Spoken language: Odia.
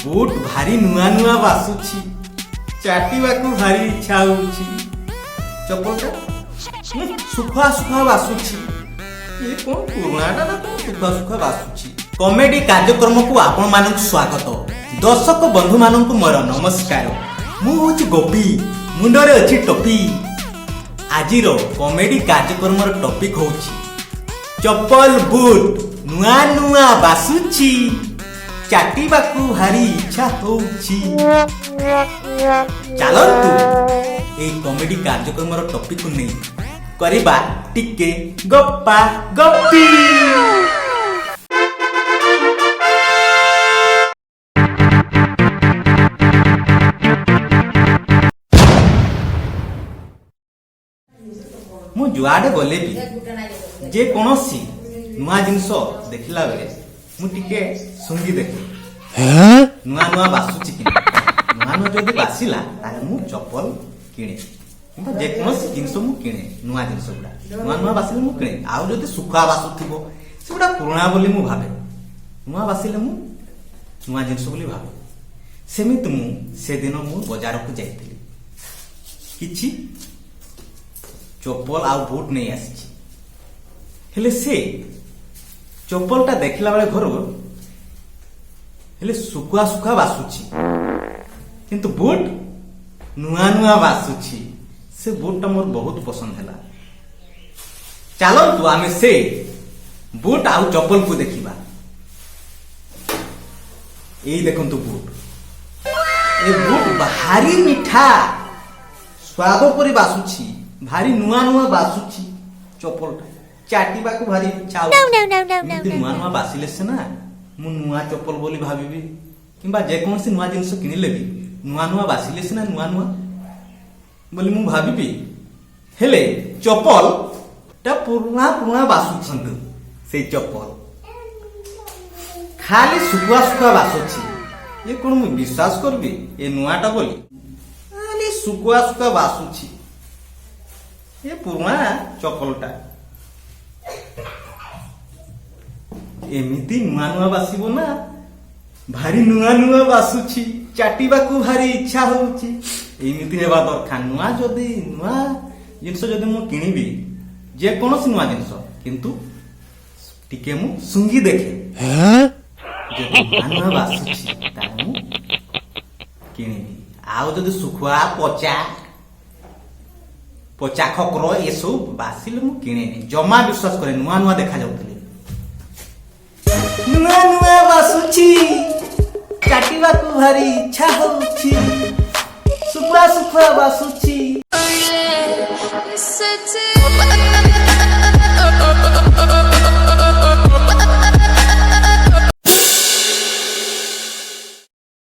ବୁଟ୍ ଭାରି ନୂଆ ନୂଆ ବାସୁଛି, ଚାଟିବାକୁ ଭାରି ଇଚ୍ଛା ହଉଛି। ଚପଲଟା ଶୁଖୁଆ ଶୁଖୁଆ ବାସୁଛି। ଇଏ କଣ ପୁରୁଣାଟା ନା କଣ ଶୁଖୁଆ ଶୁଖୁଆ ବାସୁଛି? କମେଡି କାର୍ଯ୍ୟକ୍ରମକୁ ଆପଣମାନଙ୍କୁ ସ୍ୱାଗତ। ଦର୍ଶକ ବନ୍ଧୁମାନଙ୍କୁ ମୋର ନମସ୍କାର। ମୁଁ ହଉଛି ଗୋପୀ, ମୁଣ୍ଡରେ ଅଛି ଟୋପି। ଆଜିର କମେଡି କାର୍ଯ୍ୟକ୍ରମର ଟପିକ ହଉଛି ଚପଲ ବୁଟ୍ ନୂଆ ନୂଆ ବାସୁଛି, ଚାଟିବାକୁ ଭାରି ଇଚ୍ଛା ହଉଛି। ଚାଲନ୍ତୁ, ଏଇ କମେଡି କାର୍ଯ୍ୟକ୍ରମର ଟପିକକୁ ନେଇ କରିବା ଟିକେ ଗପା ଗପି। ମୁଁ ଯୁଆଡେ ଗଲେ ବି ଯେକୌଣସି ନୂଆ ଜିନିଷ ଦେଖିଲା ବେଳେ ମୁଁ ଟିକେ ଶୁଙ୍ଘି ଦେଖେ, ନୂଆ ନୂଆ ବାସୁଛି କି ନାହିଁ। ନୂଆ ନୂଆ ଯଦି ବାସିଲା, ତାହେଲେ ମୁଁ ଚପଲ କିଣେ କିମ୍ବା ଯେକୌଣସି ଜିନିଷ ମୁଁ କିଣେ। ନୂଆ ଜିନିଷ ଗୁଡା ନୂଆ ନୂଆ ବାସିଲେ ମୁଁ କିଣେ। ଆଉ ଯଦି ଶୁଖୁଆ ବାସୁଥିବ, ସେଗୁଡା ପୁରୁଣା ବୋଲି ମୁଁ ଭାବେ। ନୂଆ ବାସିଲେ ମୁଁ ନୂଆ ଜିନିଷ ବୋଲି ଭାବେ। ସେମିତି ମୁଁ ସେଦିନ ମୁଁ ବଜାରକୁ ଯାଇଥିଲି, କିଛି ଚପଲ ଆଉ ବୁଟ୍ ନେଇ ଆସିଛି। ହେଲେ ସେ ଚପଲଟା ଦେଖିଲା ବେଳେ ଘରୁ ହେଲେ ଶୁଖୁଆ ଶୁଖୁଆ ବାସୁଛି, କିନ୍ତୁ ବୁଟ୍ ନୂଆ ନୂଆ ବାସୁଛି। ସେ ବୁଟ୍ଟା ମୋର ବହୁତ ପସନ୍ଦ ହେଲା। ଚାଲନ୍ତୁ, ଆମେ ସେ ବୁଟ୍ ଆଉ ଚପଲକୁ ଦେଖିବା। ଏଇ ଦେଖନ୍ତୁ ବୁଟ୍। ଏ ବୁଟ୍ ଭାରି ମିଠା ସ୍ୱାଦ ପରି ବାସୁଛି, ଭାରି ନୂଆ ନୂଆ ବାସୁଛି। ଚପଲଟା ଚାଟିବାକୁ ଭାରି ଇଚ୍ଛା ହଉଛି। No, no, no, no, no, ଏମିତି no, ନୂଆ no. ନୂଆ ବାସିଲେ ସିନା ମୁଁ ନୂଆ ଚପଲ ବୋଲି ଭାବିବି, କିମ୍ବା ଯେକୌଣସି ନୂଆ ଜିନିଷ କିଣିଲେ ବି ନୂଆ ନୂଆ ବାସିଲେ ସିନା ନୂଆ ନୂଆ ବୋଲି ମୁଁ ଭାବିବି। ହେଲେ ଚପଲ ଟା ପୁରୁଣା ପୁରୁଣା ବାସୁଛନ୍ତି। ସେଇ ଚପଲ ଖାଲି ଶୁଖୁଆ ଶୁଖୁଆ ବାସୁଛି। ଇଏ କଣ ମୁଁ ବିଶ୍ୱାସ କରିବି ଏ ନୂଆଟା ବୋଲି? ଖାଲି ଶୁଖୁଆ ଶୁଖୁଆ ବାସୁଛି ଏ ପୁରୁଣା ଚପଲଟା। ଏମିତି ନୂଆ ନୂଆ ବାସିବ ନା? ଭାରି ନୂଆ ନୂଆ ବାସୁଛି, ଚାଟିବାକୁ ଭାରି ଇଚ୍ଛା ହଉଛି। ଏମିତି ହେବା ଦରକାର। ନୂଆ ଯଦି, ନୂଆ ଜିନିଷ ଯଦି ମୁଁ କିଣିବି, ଯେକୌଣସି ନୂଆ ଜିନିଷ, କିନ୍ତୁ ଟିକେ ମୁଁ ଶୁଙ୍ଘି ଦେଖେ। ଯଦି ନୂଆ ନୂଆ ବାସୁଛି, ତାହେଲେ ମୁଁ କିଣିବି। ଆଉ ଯଦି ଶୁଖୁଆ ପଚା ପଚା ଖକର ଏସବୁ ବାସିଲେ ମୁଁ କିଣେନି, ଜମା ବିଶ୍ୱାସ କରେ। ନୂଆ ନୂଆ ଦେଖାଯାଉଥିଲେ, ନୂଆ ନୂଆ ବାସୁଛି, ଚାଟିବାକୁ ଭାରି ଇଚ୍ଛା ହଉଛି, ଶୁଖୁଆ ଶୁଖୁଆ ବାସୁଛି। Öyle hissettim.